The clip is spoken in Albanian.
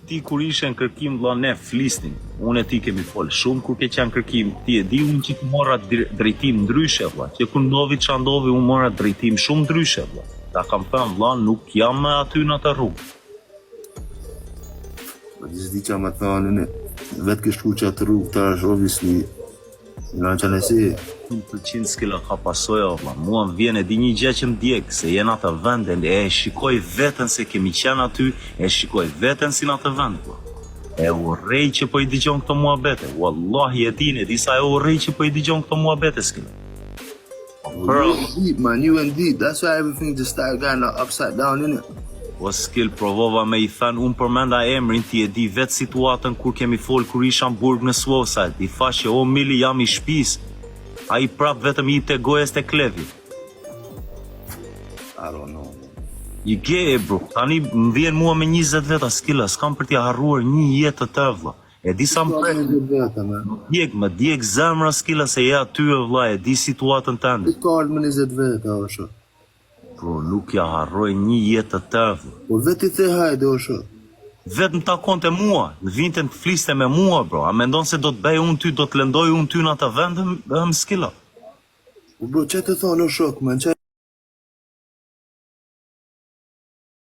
Ti kur ishe në kërkim vlla ne flisnim, unë e ti kemi fol shumë kur ke qenë në kërkim, ti e di unë që të mora drejtim ndryshe vlla, që kur ndodhi ça ndodhi unë mora drejtim shumë ndryshe vlla. Ta kam thënë vlla nuk jam më aty në atë rrugë. Po s'di ça me thonë unë. Vetë ke shku qatë rrugë tash obviously Nga që nësi. Më pëlqen s'kela ka pasoja o vlla. Mua më vjen e di një gjë që më djeg, se je në atë vend e e shikoj veten se kemi qenë aty, e shikoj veten si në atë vend vlla. E urrej që po i dëgjon këto muhabete. Wallahi e din, e di sa e urrej që po i dëgjon këto muhabete s'kela. Bro, you in deep, man. You in deep. That's why everything just started going upside down, innit? O skill provova me i thënë, unë përmenda emrin, ti e di vetë situatën kur kemi fol kur isha në burg në Suicide. I thash që o Mili jam i shtëpis. Ai prap vetëm i te gojës te klevi. I don't know. Man. You get it, bro. Tani më vjen mua me 20 veta skilla, s'kam për t'ja harruar një jetë të tërë vlla. E di sa më prek, Ka 20 veta, man. më djeg, më djeg zemra skilla se je aty e vlla, e di situatën tënde. Ti ka ardhë me 20 veta, o shok. Bro, nuk ja harroj një jetë të tërë vlla. Po vetë i the hajde, o shok. Vetë më takonte mua, në vinte të fliste me mua, bro. A mendon se do të bëj unë ty, do të lëndoj unë ty në atë vend, më skilla? Po bro, që të thonë, o shok, man, që